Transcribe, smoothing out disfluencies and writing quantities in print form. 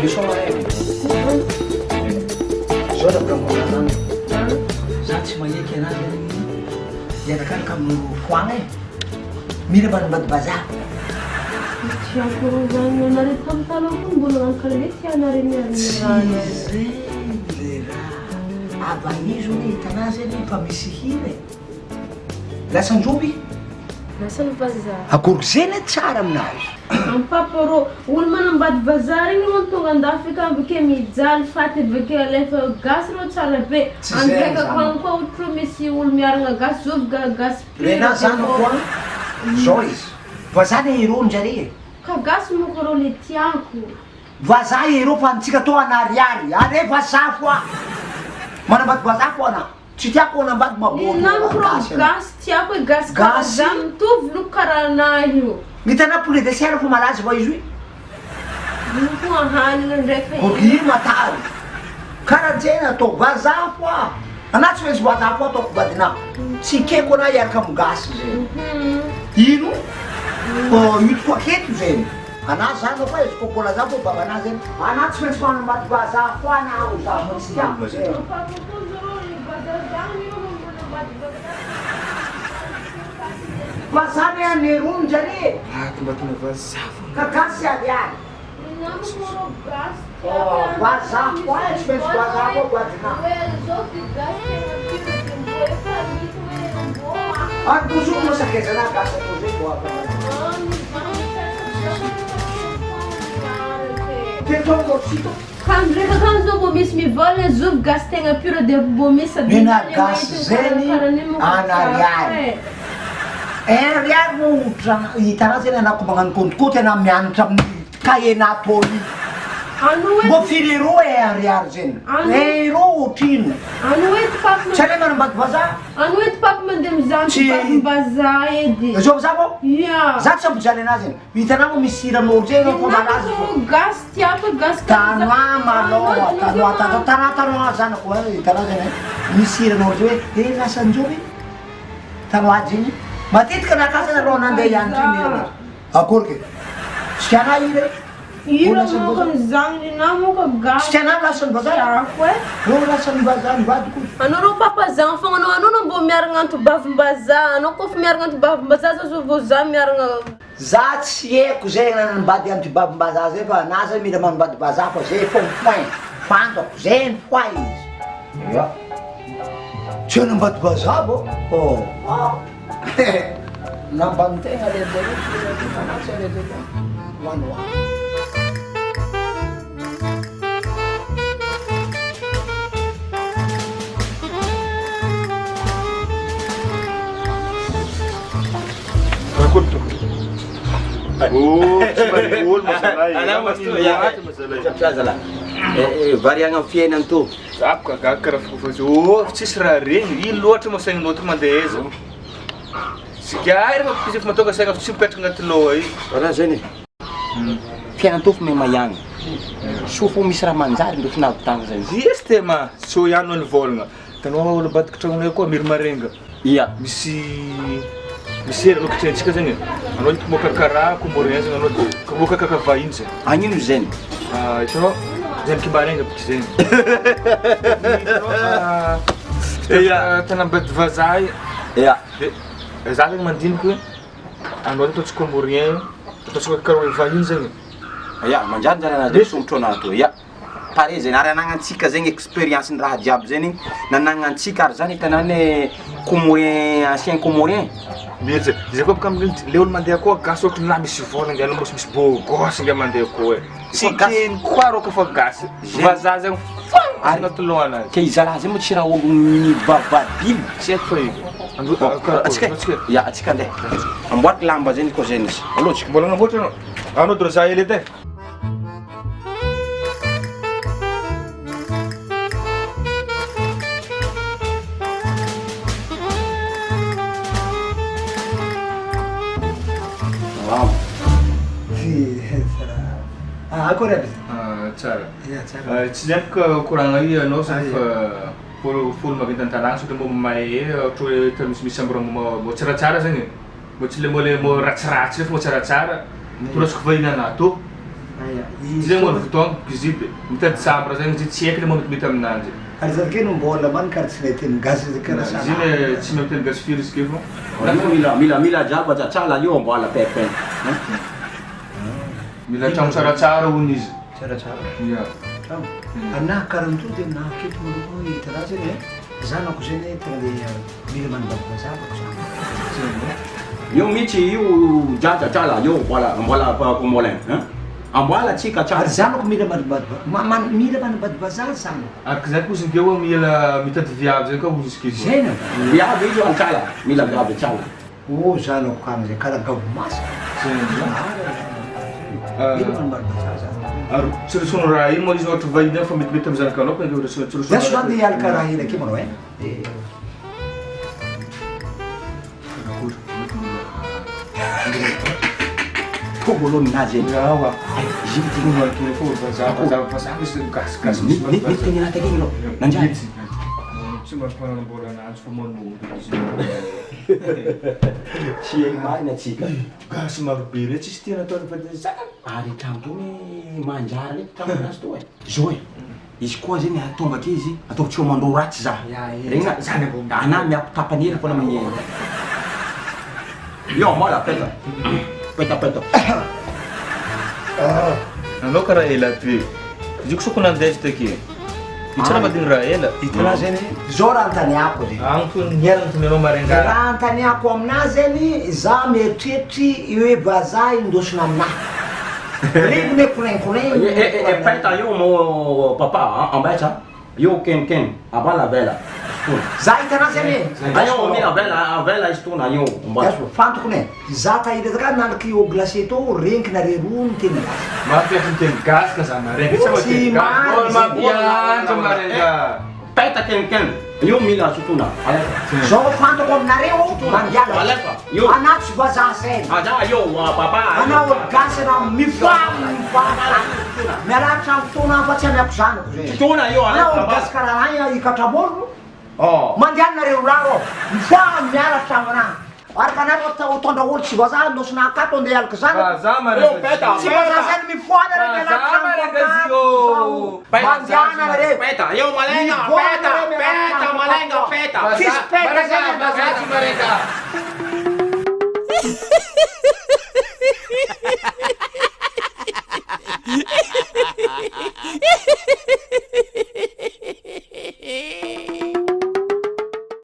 Zao raha volaniko aminà zany, za tsy magneky anà zany hiarakaraka amin'olo foagna e, mila manambady vazaha. Tiako rô zany anareo tamin'ny taloha koa mbola nagnano karaha hoe tianareo miarina Tsy zegny le raha, avanizo anie hitanà zegny fa misy hira e. Lasa anjomby? Lasa ny vazaha. Akory zeny tsara aminazy. Ampapa rô, olo manambady vazaha regny rô tonga andafy ka avake mijaly faty avake alefa gasy rô tsara be, Tsy zay andraika zany. akagny koa ohatra hoe misy olo miaragna gasy zovy ga gasy pure Renà de zanako fô a, zao izy, vazaha anie heron-jare e. Ka gasy moko rô le tiako. Vazaha hero fa antsika tô an'ariary, are vazaha foa, manambady vazaha foa anà. Tsy tiako hanambady maboaka Ny namako rô gasy anao. gasy tiako hoe gasy karaha Gasy. za mitovy loko karaha anahy io. Hitanao poulet de chair fa malaza va izy io? Io koa hanina ndraiky e. Koky matavy. Karaha zegny atao vazaha foa. Anah tsy maintsy vazaha foa ataoko vadinah. Tsy ekeko anah hiaraka am gasy zegny. Ino? Io tokoa aketo zegny. Anah zany fa izy koa mbola za fô babanah zegny. Anah tsy maintsy manambady vazaha foa anah ho za fa tsy tiako zegny. Vazaha ne aneroany zare e. Ka gasy ariary. Vazaha foa e, tsy maintsy vazaha koa vadinah. Ary bonjour moa sakaizanah gasy atao zay vao afaka. Teto Morsito. Ka ndraiky akagny zao mbô misy mivôlagna zovy gasy tegna pure de mbô misy sady Nena gasy zegny an ariary. Un ariary moa ohatra hitanao zegny anao ko magnano compte compte anao mianatra amin'ny cahier na poli. Ano hoe Mbô firy euro un ariary zegny? Ano Un euro ohatrino? Ano hoe topako Tsy aleo manambady vazaha? Ano hoe topako mandeha mizaha Tsy topako-mbazaha edy. Zao za vao? Ia. Za tsy hampijaly anazy e. Hitanao moa misy hiran'olo zay anao fa malaza fô. Gasy tiako e gasy Tanoa malôha, tanoa tanoa tanoa tanoa zanako a, hitanao zany e, misy hiran'olo zay hoe eh lasa anjovy tanoa zegny, matetika nakà zany aloha nandeha hianatra iny hira anazy, akory ke, tsy tianà hira e, Hira manko zany na manko gasy. Tsy tianà lasan'ny vazaha? Tiako e. Rô lasan'ny vazaha ny vadiko. Anao rô papa zagny fogna anao anao no mbô miaragna antobavim-bazaha anao kôfa miaragna antobavim-bazaha za zao vao za miaragna. Za tsy haiko zay nanambady antibavim-bazaha zay fa na zay mila manambady vazaha fa zay fô ny point fantako zay ny point izy. Ya. Tsy hanambady vazaha vao? Oh. Namban'ny tegna le zareo tsy le zareo ho any ho any. Variagna amin'ny fiainana tô. Za boka gaga karaha fofo izy. Oh, tsisy raha regny. Ino loatra moa saigninao to mandeha aiza? Sigara efa izy efa mahatonga saigna fa tsy mipetraka agnaty loha io. Raha zegny e. Fiainana tô fa miha-mahaiagna. Soa fô misy raha manjary ndro tsy nahavitagna zegny. Izy tema, soa ihany no nivôlagna. Hitanao olo ambadiky tragnonay koa Mirimarenga. Ia. Misy misy hera aloha kitrehintsika zegny e. Anao ito moka karaha comorien zegny anao de moka kaka vahiny zegny. Agnino zegny? Ah, hitanao zegny kimarenga boky zegny. Hitanao ah, tena ambady vazaha io. Ia. De za zegny mandiniky hoe anao ataontsika comorien, ataontsika karaha vahiny zegny. Ia, manjary anazy somotra anahy tô. Ia. Pare zegny ary anagnantsika zegny experience ny raha jiaby zegny nanagnantsika ary zany hitanao ny comorien ancien comorien. Mihetsy, zay koa boka amin'iny le olo mandeha koa gasy ohatry ny lahy misy vôla ngiahy aloha misy beau gosse ngiahy mandeha koa e. Tsy teny koa rô koa fa gasy, vazaha zegny foagna Ary agnaty lohanazy. Ke i zalahy zay moa tsy raha olo mivavabilo. Tsy haiko fa io. Bon, atsika e, ya atsika andeha. Amboariko lamba zegny koa zegny izy. Alô atsika. Mbola agnamboatra anao? Anao dro za hely edy e. Ah, akory aby izy? Ah, tsara. Ya, tsara. Ah, tsy zay boka koragna io anao Ah, fa folo folo maventy an-tanàna sao de mbô mahay ohatra hoe ta misimisy chambre mbô tsaratsara zegny e. Mbô tsy le mbô le mbô ratsiratsy fa mbô tsaratsara. Torasiko vahiny anah tô. Ah, ya. Izy zegny mbô fotoagna izy de mitady chambre zegny izy tsy haiko le mbô metimety aminanjy. Ary zany ke no mbola man karaha tsy mahay teny gasy izy karaha Izy iny eh, tsy mahay miteny gasy firy izy ke fô. Io mila mila mila jiaby atsala io mbola pepin. Mila tragno tsaratsara hono izy. Tsaratsara. Ya. Tragno. Anahy karaha an'ito de na aketo malôha hitanà zegny e, zanako zegny tonga de mila manambady vazaha bako zanako. Io mihitsy io jaja tsala io mbola mbola comolin hein. Amboala tsika tsala. Ary zanako mila manambady va- ma- man- mila manambady vazaha zanako. Araka zay koa izy ngeo mila mitady viavy zay koa hozy izy ke. Zay na. Viavy izy io tsala, mila viavy tsala. Oh zanako kany zay karaha gavo masaka. Zay. Ah, Mila manambady vazaha zanako. Ary tsy resono raha iny moa izy ohatra vahiny fa metimety amin'ny zanakanao ka ireo resono tsy resono. Za soa andeha hiala karaha hely ake manao e. Tô voalohany ninazy e. Yawa. Izy io Tonga tonga fô vazaha vazaha vazaha misy gasy gasy misy Ny ny teny anaty akegny anao. Nanjary. Tsy mba mpanambola ananjy fa manolo izy. Tsy hainy marina atsika. Gasy marobe re tsisy tiana ataony fa de zaka. Ary trano to ny manjary ndraiky trano anazy to e. Zao e. Izy koa zegny tonga aty izy ataoko tsy ho mandro ratsy za. Ya, e. Regny na Zany avao. Ana miako tapany hely foana amin'ny Io mbola peta. Peta peta. Anao karaha ela be. Izy ko soko nandeha izy take. Io tsara vadiny raha ela. Hitanà zegny, zao raha antaniako zegny. Agny to niala ny tonenao marainga. Raha antaniako aminazy zegny, za mieritreritry hoe vazaha indosina aminahy. Regny me korenkoregny. Eh eh eh peta io mo papa ambaitsa. Io ken ken abala vela. Za hitanà zegny e. Aio mila vela avela izy tona io mbola. Azo fantoko ne. Za tahiry zaka naliky au glacé to regniky nare roa miteny gasy. Mampiasa miteny gasy ka za marainga. Tsy Tsy miteny gasy. marina Mbola zay. mampianatra marainga. Peta ken ken. Io mila sotona. Alefa. Zao fantako aminareo mandiala. Alefa. Io. Anà tsy vazaha zegny. Aza io papa. Anà olo gasy anà mifoha mifoha. Miala trano tona fa tsy amiako zanako zegny. Tona io Anà olo alefa. gasy karaha anay ikatrabolo. Oh. Mandeha nareo lahy rô, mifoha miala trano anà. Araka anareo tondra olo tsy vazaha andosina akato andeha hialaka zanako. Vazaha Io marainga. peta. Tsy vazaha zany mifoha nareo miala Vazaha trano marainga akato. izy io. Mandeha nareo. Peta io malenga Mivoha peta nareo miala peta trano malenga akato. peta. Tsisy peta zany. Vazaha tsy marainga.